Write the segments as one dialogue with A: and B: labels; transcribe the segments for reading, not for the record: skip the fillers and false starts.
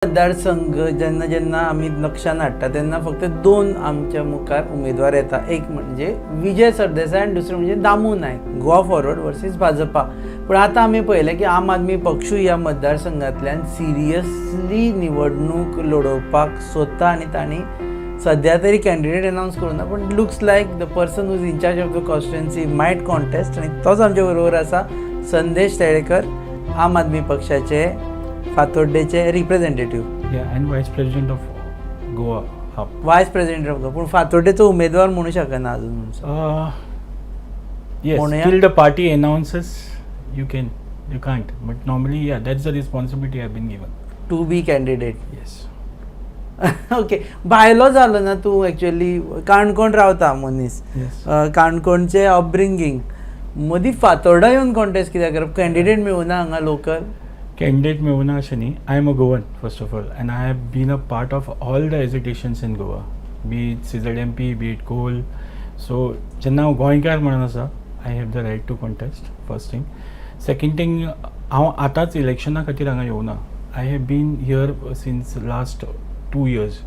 A: मतदारसंघ जेन्ना जेन्ना आमी लक्षान हाडटा तेन्ना फक्त दोन आमच्या मुखार उमेदवार येता. एक म्हणजे विजय सरदेसाय आनी दुसरें म्हणजे दामू नायक, गोवा फॉरवर्ड वर्सीस भाजपा. पूण आतां आमी पळयलें की आम आदमी पक्षूय ह्या मतदारसंघांतल्यान सिरियसली निवडणूक लडोवपाक सोदता आनी तांणी सद्या तरी कॅन्डिडेट अनावन्स करूं ना, पूण looks like the person who's in-charge of the constituency might contest. आनी तोच आमच्या बरोबर आसा, संदेश तेळेकर, आम आदमी पक्षाचे फातोड्डेचे representative.
B: Yeah, and Vice President of Goa AAP.
A: Vice president of, पूण फातोड्डेचो उमेदवार म्हणू शकना अजून.
B: Yes,
A: म्हणूया?
B: Till the party announces, you can, you can't. But normally, yeah, that's the responsibility I've been given.
A: To be candidate.
B: Yes.
A: Okay, भायलो जालो ना तूं? एक्चुअली काणकोण रावता मनीस.
B: Yes.
A: काणकोणचे अपब्रिंगींग, मदीं फातोर्डा येवन कॉन्टेस्ट कित्याक करप? कॅन्डिडेट मेळुना हांगा लोकल?
B: Candidate मेळुना अशें न्ही. I am a Goan, first of all, and I have been a part of all the agitations in Goa, be it CZMP, be it coal. So जेन्ना हांव गोंयकार म्हणून आसा, I have the right to contest, first thing. Second thing, हांव आतांच इलेक्शना खातीर हांगा येवना. I have been here since last 2 years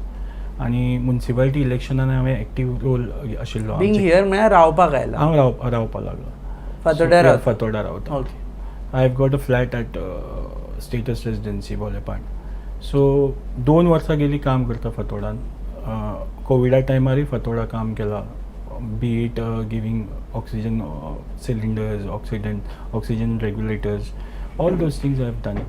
B: आनी मुन्सिपालिटी इलेक्शनान हांवें एक्टीव रोल आशिल्लो.
A: बींग here म्हळ्यार रावपाक आयला?
B: हांव रावपाक लागलो.
A: फातोड्ड्या रावता?
B: फातोड्डा रावता. I have got a flat at Status Residency, Bolepand. So 2 वर्सां गेली काम करता फातोडान. कोविडा टायमारय फातोडा काम केलां, be it giving oxygen cylinders, oxygen regulators, all those things I have done.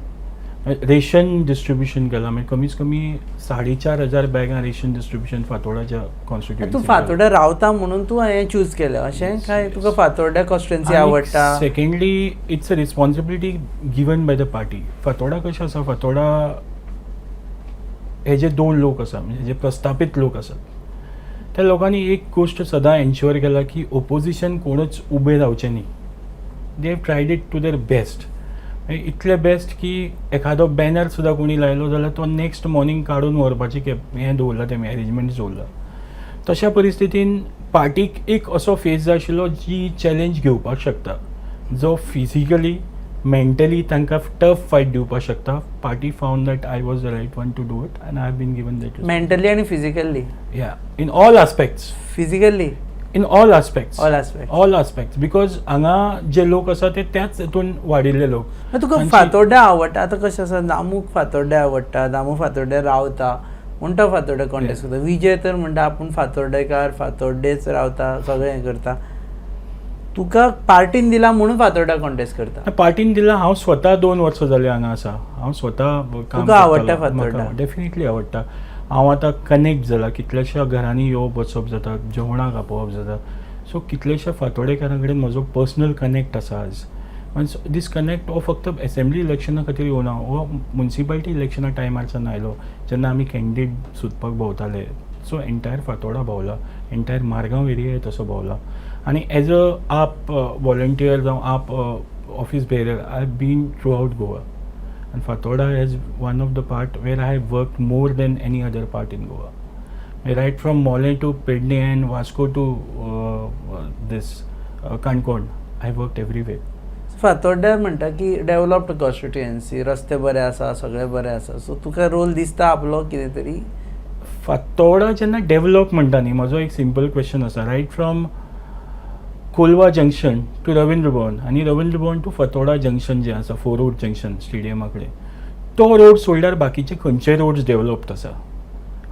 B: Ration distribution केलां, मागीर कमीत कमी 4500 बॅगां रेशन डिस्ट्रिब्युशन फातोडाच्या कॉन्स्टिट्युएन्सी.
A: तूं फातोड्ड्या रावता म्हणून तूं हें चूज केलें अशें काय तुका फातोड्ड्या कॉन्स्टिट्युएन्सी आवडटा?
B: Secondly, it's a responsibility given by the party. Fatorda कशें आसा, फातोडा हे जे दोन लोक आसा, म्हणजे जे प्रस्थापीत लोक आसात, त्या लोकांनी एक गोश्ट सदां एन्श्योर केला की ओपोजिशन कोणूच उबें रावचें न्ही. They have tried it to their best, इतले बेस्ट की एखादो बॅनर सुद्दां कोणी लायलो जाल्यार तो नेक्स्ट मॉर्निंग काडून व्हरपाची हें दवरलां, तेमी एरेंजमेंट दवरला. तशा परिस्थितीन पार्टीक एक असो फेस जाय आशिल्लो जी चॅलेंज घेवपाक शकता, जो फिजिकली, मेंटली तांकां टफ फायट दिवपाक शकता. Party found that I was the right one to do it and I have been given that.
A: Mentally आनी physically?
B: Yeah, in all aspects.
A: Physically?
B: In all aspects.
A: All aspects.
B: All aspects, because हांगा जे लोक आसा ते त्याच हितून वाडिल्ले लोक.
A: तुका फातोड्ड्या आवडटा. आतां कशें आसा, दामूक फातोड्ड्या आवडटा, दामू फातोड्ड्या रावता म्हूण तो फातोड्ड्या कॉन्टेस्ट करता. विजय तर म्हणटा आपूण फातोड्डेकार, फातोड्डेच रावता, सगळें हें करता. तुका पार्टीन दिला म्हणून फातोड्ड्या कॉन्टेस्ट करता?
B: पार्टीन दिला. हांव स्वता 2 वर्सां जालीं हांगा आसा. हांव स्वता काम.
A: तुका आवडटा फातोड्डा?
B: डेफिनेटली आवडटा. हांव आतां कनेक्ट जाला. कितल्याश्या घरांनी येवप वचप जाता, जेवणाक आपोवप जाता. सो कितल्याश्या फातोडेकारां कडेन म्हजो पर्सनल कनेक्ट आसा आज. दीस कनेक्ट हो फक्त एसेंब्ली इलेक्शना खातीर येवना, हो मुन्सिपालिटी इलेक्शना टायमारच्यान आयलो, जेन्ना आमी कॅन्डिडेट सोदपाक भोंवताले. सो एंटायर फातोडा भोंवला, एंटायर मारगांव एरिया तसो भोंवला आनी एज अ आप वॉलंटियर जावं आप office bearer, I have been throughout Goa and Fatorda is one of the part where I have worked more than any other part in Goa. Right from Mollem to Pedne and Vasco to this Canacona, I worked everywhere.
A: Fatorda म्हणटा की developed constituency, रस्ते बरे आसा, सगळें बरें आसा, so तुका role दिसता आपलो कितें तरी?
B: फातोर्डा जेन्ना डेव्हलप म्हणटा न्ही, म्हजो एक सिंपल क्वेश्चन आसा. Right from Colva junction to Ravindra Bhavan आनी रविंद्र भवन टू फातोर्डा जंक्शन जें आसा, फोर रोड जंक्शन स्टेडियमा कडेन, तो रोड सोडल्यार बाकीचे खंयचे रोड्स डेव्हलप्ड आसा?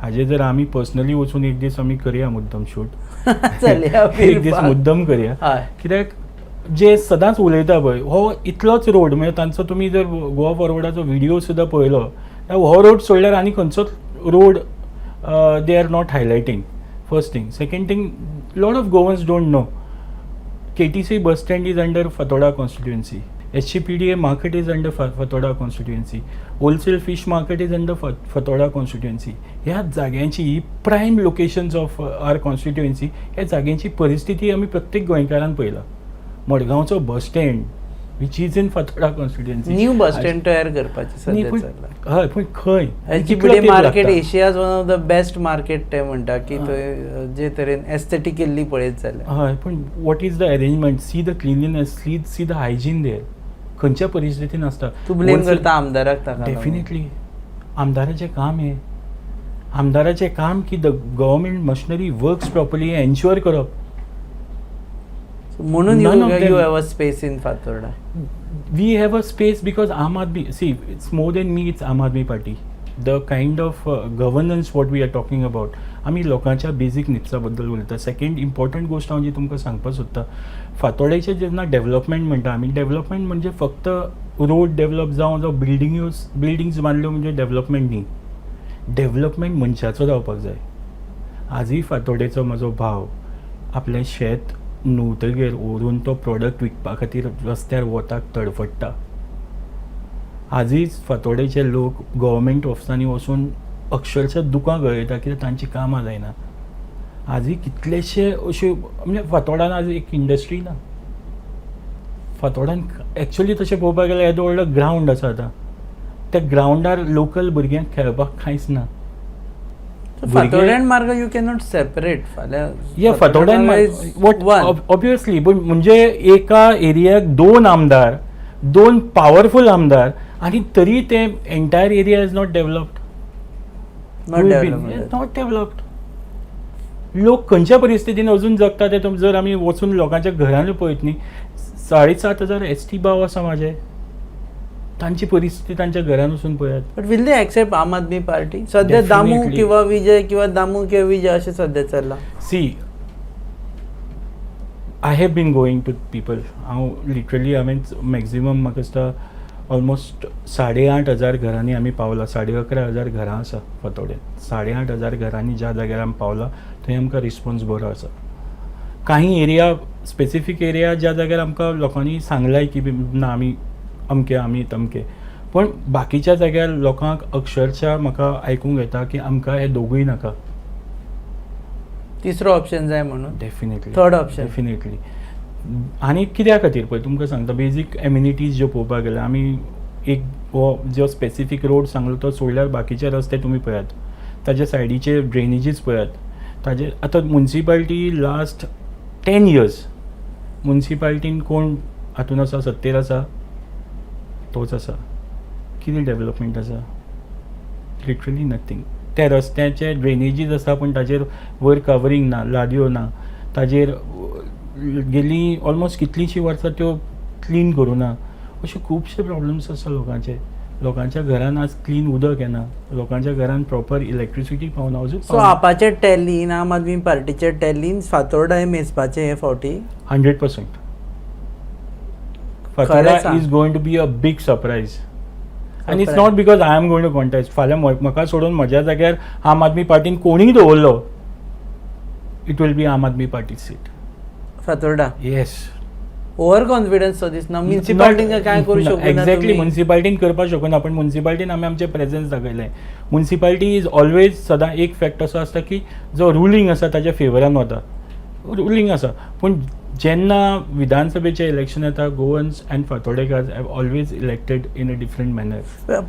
B: हाजेर जर आमी पर्सनली वचून एक दीस आमी करया मुद्दम शूट.
A: चलया.
B: एक दीस मुद्दम करया. कित्याक जे सदांच उलयता पळय, हो इतलोच रोड, म्हणजे तांचो तुमी जर गोवा फॉरवर्डाचो व्हिडिओ सुद्दां पळयलो जाल्यार हो रोड सोडल्यार आनी खंयचोच road they are not highlighting, first thing. Second thing, lot of Goans don't know KTC bus stand is under Fatorda constituency. SGPDA market is under Fatorda constituency. Wholesale fish market is under Fatorda constituency. ह्या जाग्यांची ही prime locations of our constituency. ह्या जाग्यांची परिस्थिती आमी प्रत्येक गोंयकारान पळयला. मडगांवचो bus stand, which is in Fatorda constituency.
A: New bus stand तयार करपाचें सध्या चल्लां.
B: हय, पूण खंय? कितलो
A: एसजीपीडीए
B: तेंप
A: मार्केट
B: लागता?
A: Asia's one of the best market ते म्हणटा की थंय जे तरेन एस्थेटिकली पळयत जाल्यार.
B: हय, पूण what is the arrangement? See the cleanliness, see the hygiene there. खंयच्या परिस्थितीन आसता.
A: तूं ब्लेम करता आमदाराक ताका लागून?
B: डेफिनेटली. आमदाराचें काम हें. आमदाराचें काम की the government machinery works properly हें एन्श्योर करप.
A: So, म्हणून
B: None of
A: you
B: them.
A: You have a space in Fatorda.
B: We have a space because Aam Aadmi, see, it's more than me, it's Aam Aadmi Party. The kind of governance what we are talking about, आमी लोकांच्या basic निड्सा बद्दल उलयता. Second important गोश्ट हांव जी तुमकां सांगपाक सोदता, फातोड्डेचें जेन्ना डेवलपमेंट म्हणटा आमी, डेवलपमेंट म्हणजे फक्त रोड डेवलप जावं, जावं बिल्डिंग्यो बिल्डिंग्स बांदल्यो म्हणजे डेवलपमेंट न्ही. डेवलपमेंट मनशाचो जावपाक जाय. आजूय फातोड्डेचो म्हजो भाव आपलें शेत न्हुवतगीर व्हरून तो प्रोडक्ट विकपा खातीर रस्त्यार वताक तडफडटा. आजूय फातोड्डेचे लोक गव्हर्मेंट ऑफिसांनी वचून अक्षरशा दुकां गळयता कित्याक तांचीं कामां जायना. आजूय कितलेशे अश्यो, म्हणजे फातोर्डान आज एक इंडस्ट्री ना. फातोर्डान एक्चुली तशें पळोवपाक गेल्यार येदो व्हडलो ग्रावंड आसा आतां, त्या ग्रावंडार लोकल भुरग्यांक खेळपाक कांयच ना.
A: फातोर्डा आनी मार्गांव you cannot separate फाल्यां.
B: या, फातोर्डा what obviously, पूण म्हणजे एका एरियाक दोन आमदार, दोन पावरफूल आमदार आनी तरी ते entire area is not developed.
A: Not developed.
B: Not developed. लोक खंयच्या परिस्थितीन अजून जगता ते जर आमी वचून लोकांच्या घरान पळयत न्ही, 7500 एस टी भाव आसा म्हाजे, तांची परिस्थिती तांच्या घरान वचून पळयात.
A: But will they accept Aam Aadmi Party सध्या? दामू
B: Definitely.
A: किंवा विजय किंवा दामू किंवा विजय अशें सध्या चल्लां.
B: See, I have been going to people. हांव लिटरली हांवें मॅक्झिमम म्हाका दिसता ऑलमोस्ट 8500 घरांनी आमी पावला. 11,500 घरां आसा फातोड्डें. 8500 घरांनी ज्या जाग्यार आमी पावला थंय आमकां रिस्पोन्स बरो आसा. काही एरिया, स्पेसिफीक एरिया ज्या जाग्यार आमकां लोकांनी सांगलाय की ना, आमी अमके, आमी तमके, पूण बाकीच्या जाग्यार लोकांक अक्षरशा म्हाका आयकूंक येता की आमकां हे दोगूय नाका.
A: तिसरो ऑप्शन जाय म्हणून.
B: Definitely.
A: Third option.
B: Definitely. आनी कित्या खातीर पळय, तुमकां सांगता, बेजीक एमिनिटीज ज्यो पळोवपाक गेल्यार आमी एक हो जो स्पेसिफीक रोड सांगलो तो सोडल्यार बाकीचे रस्ते तुमी पळयात, ताच्या सायडीचे ड्रेनेजीस पळयात, ताजे आतां मुन्सिपाल्टी लास्ट 10 इयर्स मुन्सिपाल्टीन कोण हातून आसा, सत्तेर आसा तोच आसा. कितें डेवलपमेंट आसा? Literally nothing. त्या रस्त्याचे ड्रेनेजीस आसा पूण ताजेर वयर कवरींग ना, लादयो ना. ताजेर गेलीं ऑलमोस्ट कितलींशीं वर्सां त्यो क्लीन करूं ना. अशे खुबशे प्रॉब्लम्स आसा लोकांचे. लोकांच्या घरान आज क्लीन उदक येना, लोकांच्या घरान प्रॉपर इलेक्ट्रिसिटी पावना अजून.
A: सो आपाचे टॅलीन, आम आदमी पार्टीचे टॅलीन फातोर्डा हे मेजपाचे हे फावटी.
B: 100%.
A: खरें
B: फातोर्डा
A: सांग.
B: is going to be a big surprise आनी it's
A: Surprise.
B: Not because I am going to contest. फाल्यां म्हाका सोडून म्हज्या जाग्यार आम आदमी पार्टीन कोणीय दवरलो, it will be Aam Aadmi Party seat.
A: Fatorda?
B: Yes.
A: Over confidence तो दिसना. म्युन्सिपाल्टीन काय करू शकू?
B: एक्झॅक्टली, मुन्सिपाल्टीन करपाक शकना, पण मुन्सिपाल्टीन आमी आमचें प्रेझन्स दाखयलें. मुन्सिपाल्टी is always सदां एक फॅक्ट असो आसता की जो रुलींग आसा ताच्या फेवरान वता, रुलींग आसा. पूण जेन्ना विधानसभेचें इलेक्शन येता, Goans and Fatordekar have always elected in a different manner.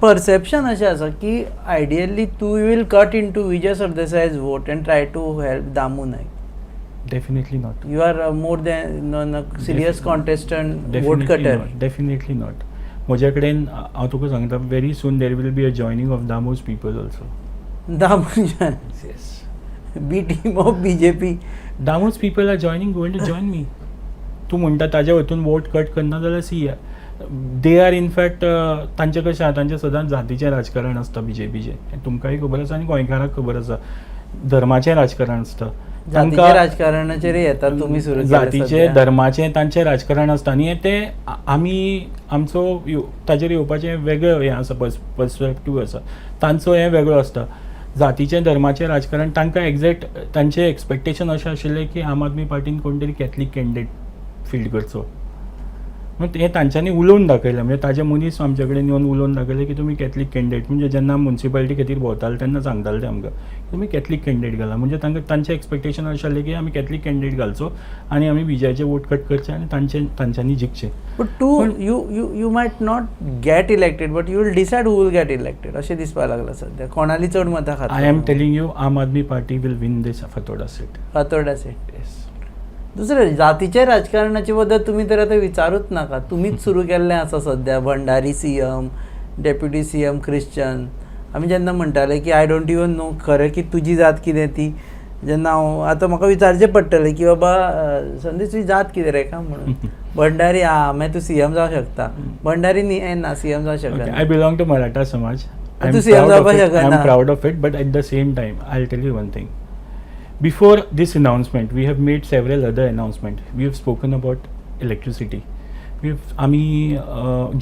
A: Perception अशें आसा की आयडियली तूं will cut into Vijay Sardesai's vote and try to help Damu Naik.
B: Definitely not.
A: You are more than serious contestant, vote cutter.
B: Definitely not. म्हज्या कडेन, हांव तुका सांगता, very soon there will be a joining of Damu's people also.
A: Damu?
B: Yes.
A: B team of BJP.
B: Damu's people are joining, going to join me. तूं म्हणटा ताज्या वतून vote cut करना जाल्यार, see, they are in fact तांचें कशें आहा, तांचें सदांच जातीचें राजकारण आसता बीजेपीचें. तुमकांय खबर आसा आनी गोंयकारांक खबर आसा, धर्माचें राजकारण आसता.
A: जातीच्या राजकारणाचेर येतात तुमी सुरू केलें
B: जातीचें
A: सध्या.
B: धर्माचें तांचें राजकारण आसता आनी तें आमी आमचो ताजेर येवपाचें वेगळें हें आसा, पर्सपेक्टीव आसा तांचो, हें वेगळो आसता. जातीचें धर्माचें राजकारण तांकां एग्जॅक्ट तांचें एक्सपेक्टेशन अशें आशिल्लें की आम आदमी पार्टीन कोण तरी कॅथलीक कॅन्डिडेट फिल्ड करचो. मग हें तांच्यांनी उलोवन दाखयलें, म्हणजे ताजे मनीस आमचे कडेन येवन उलोवन दाखयलें की तुमी कॅथलीक कॅन्डिडेट, म्हणजे जेन्ना मुन्सिपालिटी खातीर भोंवताले तेन्ना सांगताले ते आमकां, तुमी कॅथलीक कॅन्डिडेट घाला. म्हणजे तांकां तांचें एक्सपेक्टेशन अशें आसलें की आमी कॅथलीक कॅन्डिडेट घालचो आनी आमी विजयाचे वोट कट करचे आनी तांचे तांच्यांनी जिखचें.
A: But too you might not get elected, but you will decide who will get elected अशें दिसपाक लागलां सध्या. कोणाली चड मतां खाता?
B: I am telling you, Aam Aadmi Party will win this Fatorda seat.
A: Fatorda seat.
B: Yes.
A: दुसरें, जातीच्या राजकारणाचे बद्दल तुमी तर आतां विचारूच नाका. तुमीच सुरू केल्लें आसा सध्या, Bhandari CM, deputy CM Christian. आमी जेन्ना म्हणटाले की I don't even know खरें की तुजी जात कितें ती, जेन्ना हांव आतां म्हाका विचारचें पडटलें की बाबा संदेश, तुजी जात कितें रे काय म्हणून. भंडारी आहा, मागीर तूं सीएम जावंक शकता. भंडारी न्ही, ना सीएम जावंक शकना.
B: I belong to Maratha समाज.
A: तूं सीएम जावपाक
B: I
A: शकना.
B: am proud of it, but at the same time, I tell you one thing. Before this announcement, we have made several other announcement. We have spoken about electricity. We have आमी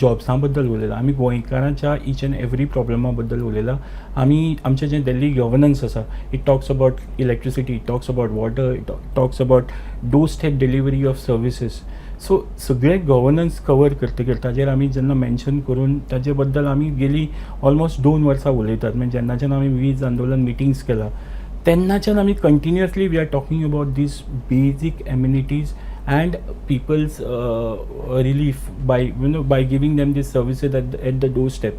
B: जॉब्सां बद्दल उलयला, आमी गोंयकारांच्या each and every प्रॉब्लमा बद्दल उलयला. आमी आमचें जें दिल्ली governance आसा, it talks about electricity, it talks about water, it talks about doorstep delivery of services. So सगळें गवर्नन्स कवर करतकीर ताजेर आमी जेन्ना मेन्शन करून ताजे बद्दल आमी गेली ऑलमोस्ट 2 वर्सां उलयतात. म्हणजे जेन्नाच्यान आमी वीज आंदोलन मिटिंग्स केला तेन्नाच्यान आमी continuously we are talking about these basic amenities and people's relief by giving them these services at the doorstep.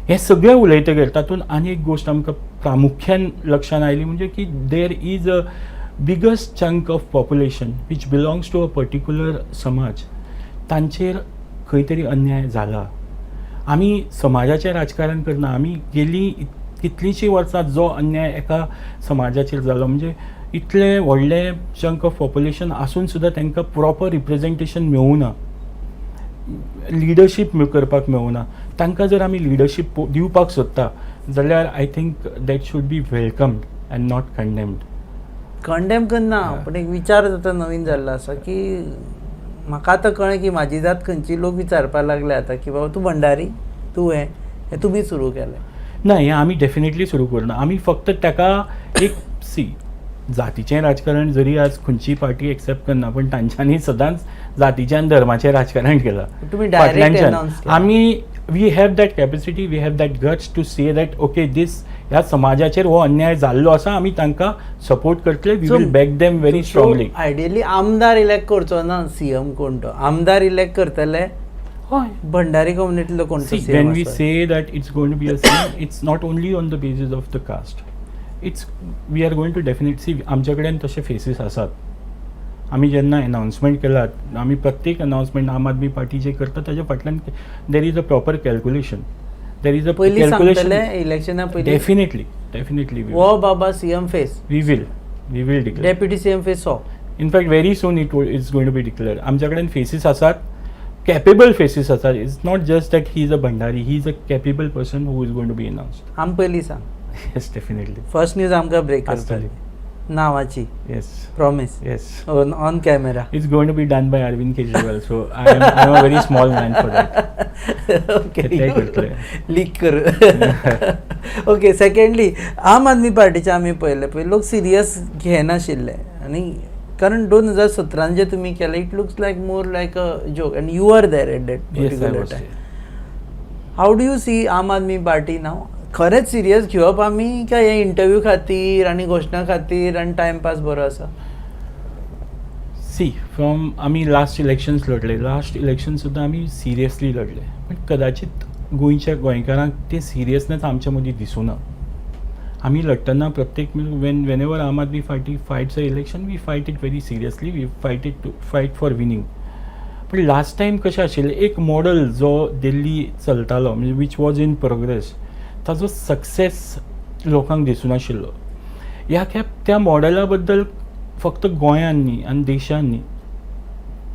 B: हें सगळें उलयतकीर तातूंत आनी एक गोश्ट आमकां प्रामुख्यान लक्षान आयली, म्हणजे की there is a biggest chunk of population which belongs to a particular समाज. तांचेर खंय तरी अन्याय जाला. आमी समाजाचें राजकारण करना. आमी गेलीं कितलींशीं वर्सां जो अन्याय एका समाजाचेर जालो, म्हणजे इतलें व्हडलें चंक ऑफ पॉप्युलेशन आसून सुद्दां तांकां प्रॉपर रिप्रेजेंटेशन मेळूं ना, लिडरशीप करपाक मेळूना, तांकां जर आमी लिडरशीप दिवपाक सोदता जाल्यार I think that should be welcomed and not condemned.
A: Condemn करना, पण एक विचार जाता नवीन जाल्लो आसा की म्हाका आतां कळ्ळें की म्हाजी जात खंयची. लोक विचारपाक लागले आतां की बाबा तूं भंडारी, तूं हें हें तुमी सुरू केलें.
B: ना, हें आमी डेफिनेटली सुरू करूना. आमी फक्त ताका एक सी जातीचें राजकारण जरी आज खंयची पार्टी एक्सेप्ट करना, पण तांच्यांनी सदांच जातीचें आनी धर्माचें राजकारण केलां.
A: तुमी डायरेक्ट
B: फाटल्यानच्यान.
A: अनाउन्स केलें.
B: आमी we have that capacity, we have that guts to say that, okay, this ह्या समाजाचेर हो अन्याय जाल्लो आसा, आमी तांकां सपोर्ट करतले, we will back them very strongly.
A: Ideally आमदार इलेक्ट करचो ना सीएम कोण तो, आमदार इलेक्ट करतले
B: हय.
A: भंडारी कम्युनिटीलो कोण तो
B: See,
A: CM
B: when we
A: आसा.
B: say that it's going to be a CM, it's not only on the basis of the caste. It's we are going to definitely see. आमच्या कडेन तशे फेसीस आसात. आमी जेन्ना अनाउन्समेंट केलात, आमी प्रत्येक अनाउन्समेंट आम आदमी पार्टी जे करता ताच्या फाटल्यान there is a proper calculation, there is a
A: पयलीं सांगतले इलेक्शना पयलीं?
B: Definitely, definitely.
A: हो बाबा CM face.
B: We will declare.
A: Deputy CM face हो.
B: In fact, very soon it is going to be declare. आमच्या कडेन फेसीस आसात, कॅपेबल फेसीस आसात. It's not just that he is a Bhandari, he is a capable person who is going to be announced.
A: आम पयलीं सांग.
B: Yes, definitely.
A: First news आमकां break
B: आसतली.
A: करतली नांवाची.
B: Yes.
A: Promise?
B: Yes.
A: On camera?
B: It's going to be done by Arvind Kejriwal, so I am a very small man for that.
A: Okay.
B: ते करतले.
A: Leak कर. ओके, सेकंडली, आम आदमी पार्टीचे आमी पळयले पळय, लोक सिरियस घेनाशिल्ले आनी कारण 2017न जे तुमी केलें, it looks like more like a joke and you are there at that
B: Yes, I
A: particular
B: was
A: time.
B: There.
A: How do you see Aam Aadmi Party now? खरेंच सिरियस घेवप आमी काय हे इंटरव्यू खातीर आनी घोशणा खातीर आनी टायमपास बरो आसा?
B: सी, फ्रॉम आमी लास्ट इलेक्शन्स लढले, लास्ट इलेक्शन सुद्दां आमी सिरियसली लढले, पण कदाचित गोंयच्या गोंयकारांक ते सिरियसनेस आमच्या मदीं दिसूना. आमी लढटना प्रत्येक whenever Aam Aadmi Party fights a election, we fight it very seriously, we fight it to fight for winning. पण लास्ट टायम कशें आशिल्लें, एक मॉडल जो दिल्ली चलतालो, म्हणजे which was in progress, ताजो सक्सेस लोकांक दिसूनाशिल्लो. ह्या खेप त्या मॉडेला बद्दल फक्त गोंयान न्ही आनी देशान न्ही,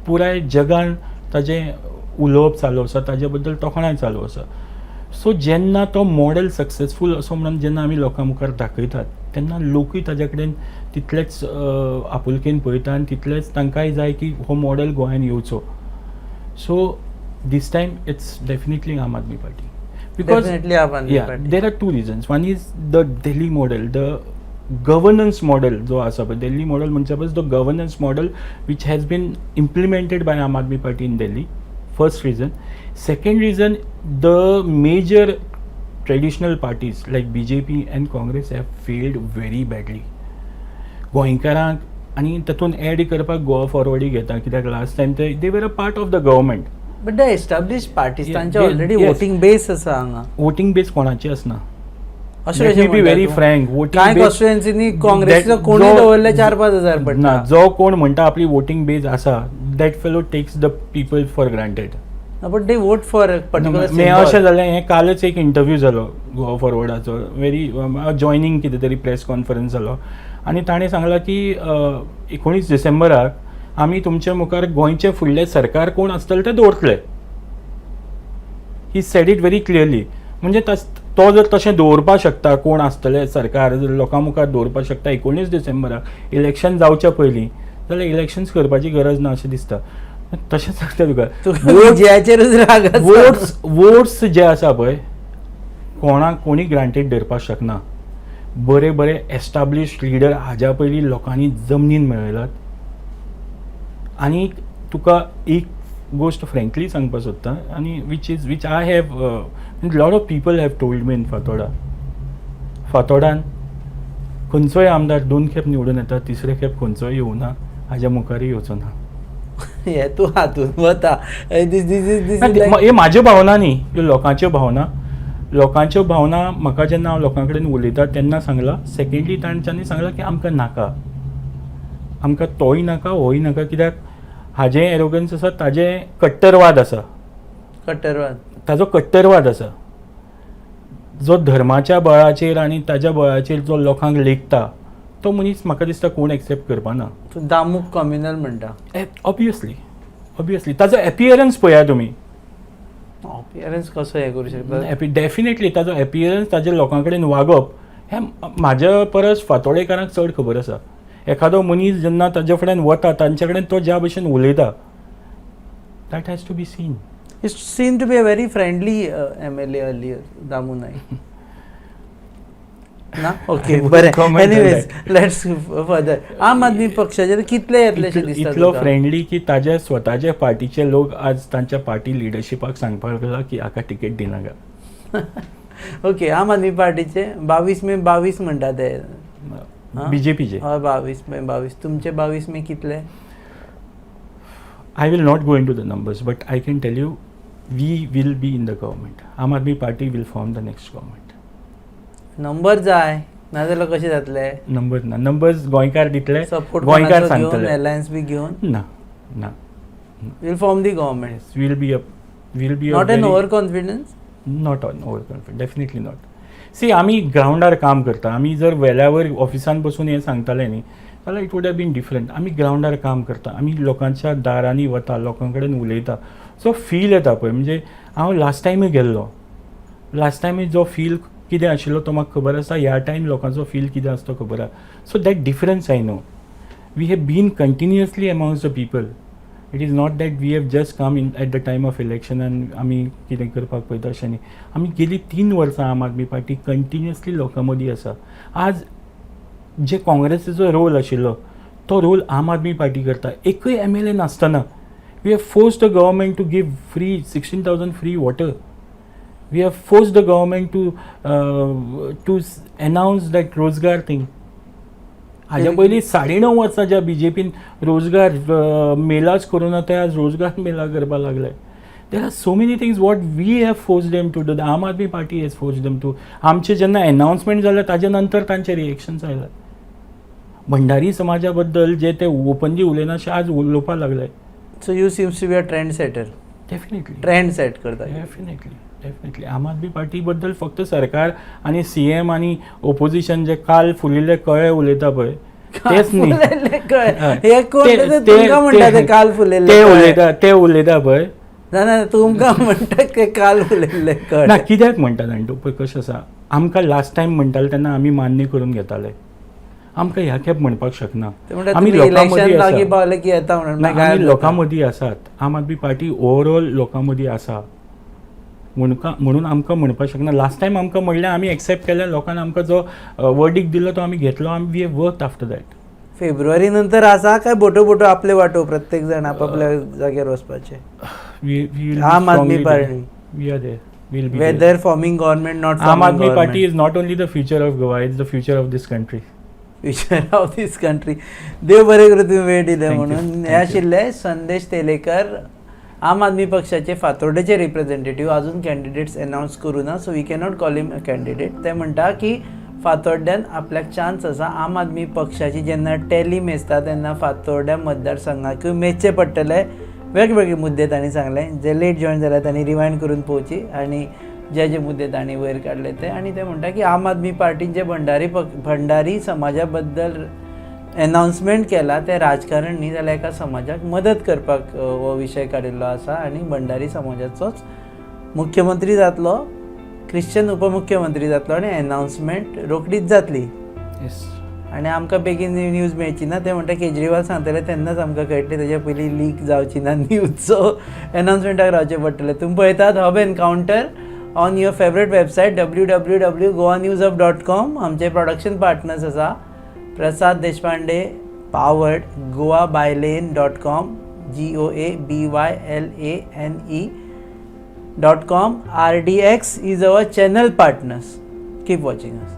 B: पुराय जगान ताजें उलोवप चालू आसा, ताजे बद्दल तोखणाय चालू आसा. सो जेन्ना तो मॉडेल सक्सेसफूल असो म्हणून जेन्ना आमी लोकां मुखार दाखयतात, तेन्ना लोकूय ताज्या कडेन तितलेच आपुलकेन पळयता आनी तितलेच तांकांय जाय की हो मॉडेल गोंयान येवचो. So this time it's definitely Aam Aadmi Party because
A: Definitely Aam Aadmi Party.
B: There are two reasons. One is the Delhi model, the governance model जो आसा पळय, दिल्ली मॉडेल म्हणचे पळय, the governance model which has been implemented by Aam Aadmi Party in Delhi, first reason. Second reason, the major traditional parties like BJP and Congress have failed very badly. गोंयकारांक आनी तातूंत add करपाक गोवा फॉरवर्डूय घेता, कित्याक last time ते they were a part of the government.
A: But the establish parties, तांचे already voting बेस आसा हांगा.
B: वोटींग बेस कोणाची आसना.
A: अशें कशें?
B: Be very frank, voting
A: कांय कॉन्स्टिट्युएन्सीनी काँग्रेसीचो कोणूय दवरले 4-5 हजार
B: ना.
A: पडटा.
B: जो कोण म्हणटा आपली वोटींग बेस आसा, that fellow takes the people for granted.
A: But they vote for particular.
B: हें अशें जालें, हें कालच एक इंटरव्यू जालो गोवा फॉरवर्डाचो, व्हेरी जॉयनींग कितें तरी प्रेस कॉन्फरन्स जालो आनी ताणें सांगलां की 19 डिसेंबराक आमी तुमच्या मुखार गोंयचें फुडलें सरकार कोण आसतलें तें दवरतले. He said it very clearly. म्हणजे तो जर तशें दवरपाक शकता, कोण आसतलें सरकार लोकां मुखार दवरपाक शकता 19 डिसेंबराक इलेक्शन जावच्या पयलीं, जाल्यार इलेक्शन्स करपाची गरज ना अशें दिसता. तशें सांगता तुका,
A: विजयाचेरूच राग.
B: वोट्स जे आसा पळय, कोणाक कोणी ग्रांटेड धरपाक शकना. बरे बरे एस्टाब्लिश लिडर हाज्या पयलीं लोकांनी जमनीन मेळयलात. आनी तुका एक गोश्ट फ्रेंकली सांगपाक सोदता आनी which I have lot of people have told me in Fatorda, फातोडान खंयचोय आमदार 2 खेप निवडून येता, तिसरे खेप खंयचोय येवना, हाज्या मुखारय येवचो ना.
A: हे तूं हातून वता.
B: हे म्हाज्यो भावना न्ही, ह्यो लोकांच्यो भावना. लोकांच्यो भावना म्हाका जेन्ना हांव लोकां कडेन उलयता तेन्ना सांगलां. सेकेंडली तांच्यांनी सांगलां की आमकां नाका, आमकां तोय नाका, होय नाका, कित्याक हाजें एरोगन्स आसा, ताजें कट्टरवाद आसा.
A: कट्टरवाद,
B: ताजो कट्टरवाद आसा जो धर्माच्या बळाचेर आनी ताज्या बळाचेर जो लोकांक लेखता तो मनीस म्हाका दिसता कोण एक्सेप्ट करपा ना.
A: तूं दामूक कम्युनल म्हणटा?
B: Obviously, obviously. ताजो एपियरन्स पळया तुमी.
A: अपियरन्स कसो हें करूं शकता?
B: डेफिनेटली ताजो एपियरन्स, ताजे लोकां कडेन वागप हें म्हाज्या परस फातोडेकारांक चड खबर आसा. एखादो मनीस जेन्ना ताज्या फुड्यान वता, तांचे कडेन तो ज्या भशेन उलयता, that has to be seen.
A: He seem to be a very friendly MLA earlier, Damu Naik. ना, ओके, बरें. Anyways, let's further. आम आदमी पक्षाचे कितले येतले अशें दिसता?
B: इतलो फ्रेंडली की ताज्या स्वताच्या पार्टीचे लोक आज तांच्या पार्टी लिडरशिपाक सांगपाक लागला की हाका तिकेट दिनाका.
A: ओके, आम आदमी पार्टीचे 22 मे 22 म्हणटा ते.
B: बीजेपीचे?
A: हय, 22 मे 22. तुमचे 22 मे कितले?
B: I will not go into the numbers, but I can tell you we will be in the government. Aam Aadmi Party will form the next government.
A: Number जाय, नाजाल्यार कशें जातलें?
B: नंबर ना, नंबर्स गोंयकार दितले.
A: सपोर्ट
B: गोंयकार सांगतले.
A: अलायन्स बी घेवन?
B: ना ना.
A: Will form the government.
B: Will be.
A: Not an over confidence?
B: Not an over confidence, definitely not. See, आमी ग्रावंडार काम करता. आमी जर वेल्यावर ऑफिसान बसून हें सांगताले न्ही जाल्यार it would have been different. आमी ग्रावंडार काम करता, आमी लोकांच्या दारांनी वता, लोकां कडेन उलयता, सो फील येता पळय. म्हणजे हांव लास्ट टायमूय गेल्लो, लास्ट टायमूय जो फील कितें आशिल्लो तो म्हाका खबर आसा, ह्या टायम लोकांचो फील कितें आसा तो खबर आसा. So that difference I know. We have been continuously amongst the people. It is not that we have just come in at the time of election आनी आमी कितें करपाक पळयता अशें न्ही. आमी गेली 3 वर्सां आम आदमी पार्टी कंटिन्युअसली लोकां मदीं आसा. आज जे काँग्रेसीचो रोल आशिल्लो तो रोल आम आदमी पार्टी करता. एकूय एम एल ए नासतना we have forced the government to give free 16,000 free water. We have forced the government to announce that Rozgar thing. हाज्या पयलीं 9.5 वर्सां ज्या बीजेपीन रोजगार मेलाच करूं ना, ते आज रोजगार मेला करपाक लागले. There are so many things what we have forced them to do. Aam Aadmi Party has forced them to. आमचें जेन्ना एनावन्समेंट जालें ताजे नंतर तांचे रिएक्शन्स आयले. भंडारी समाजा बद्दल जे ते ओपनली उलयनाशे आज उलोवपाक लागले.
A: So you seems to be a trend setter.
B: Definitely.
A: Trend set करता.
B: Definitely, definitely. आम आदमी पार्टी बद्दल फक्त सरकार आनी सीएम आनी ओपोजिशन जे काल फुलिल्ले कळे उलयता पळय तेच न्ही.
A: फुलिल्ले कळे हे कोण? तुमकां म्हणटा ते काल फुलिल्ले?
B: ते उलयता, ते उलयता पळय.
A: ना ना, तुमकां म्हणटा ते काल फुलिल्ले कळे.
B: ना, कित्याक म्हणटा जाणा तूं? पळय कशें आसा, आमकां लास्ट टायम म्हणटाले तेन्ना आमी मान्य करून घेताले. आमकां ह्या खेप म्हणपाक शकना.
A: आमी लोकां मदीं लागीं पावले की येता म्हणून.
B: आमी लोकां मदीं आसात. आम आदमी पार्टी ओवरऑल लोकां मदीं आसा म्हणून आमकां म्हणपाक शकना. लास्ट टायम आमकां म्हणलें, आमी एक्सेप्ट केलें. लोकांनी आमकां जो वर्डीक दिलो तो आमी घेतलो. आमी we have work after that.
A: फेब्रुवारी नंतर आसा काय बोटो बोटो आपले वाटो, प्रत्येक जाण आपापल्या जाग्यार वचपाचे? Aam Aadmi Party
B: we are there. Will be
A: whether forming government, not.
B: Aam Aadmi Party is not only the future of Goa, it's the future of this country.
A: Future of this country. देव बरें करूं, तुमी वेळ दिले म्हणून. हे आशिल्ले संदेश तेलेकर, आम आदमी पक्षाचे फातोर्डेचे रिप्रेझेंटेटिव्ह. अजून कॅन्डिडेट्स अनावन्स करूं ना, so we cannot call him a candidate. ते म्हणटा की फातोड्ड्यान आपल्याक चान्स आसा. आम आदमी पक्षाची जेन्ना टॅली मेजता तेन्ना फातोड्ड्या मतदारसंघाकूय मेजचे पडटले. वेगवेगळे मुद्दे तांणी सांगले. जे लेट जॉयन जाल्या तांणी रिवायंड करून पळोवची आनी जे जे मुद्दे तांणी वयर काडले ते. आनी ते म्हणटा की आम आदमी पार्टीन जे भंडारी समाजा बद्दल एनाउन्समेंट केला तें राजकारण न्ही, जाल्यार एका समाजाक मदत करपाक हो विशय काडिल्लो आसा. आनी भंडारी समाजाचोच मुख्यमंत्री जातलो, क्रिश्चन उपमुख्यमंत्री जातलो आनी एनाउन्समेंट रोखडीच जातली.
B: येस.
A: आनी आमकां बेगीन न्यूज मेळची ना. ते म्हणटा केजरीवाल सांगतले तेन्नाच आमकां कळटलें, तेज्या पयलीं लीक जावची ना न्यूज. सो एनाउन्समेंटाक रावचें पडटलें. तुमी पळयतात Hub Encounter on your favourite website www.goanewshub.com. आमचे प्रोडक्शन पार्टनर्स आसा प्रसाद Deshpande, powered goabylane.com, goabylane.com. RDX is our channel partners. Keep watching us.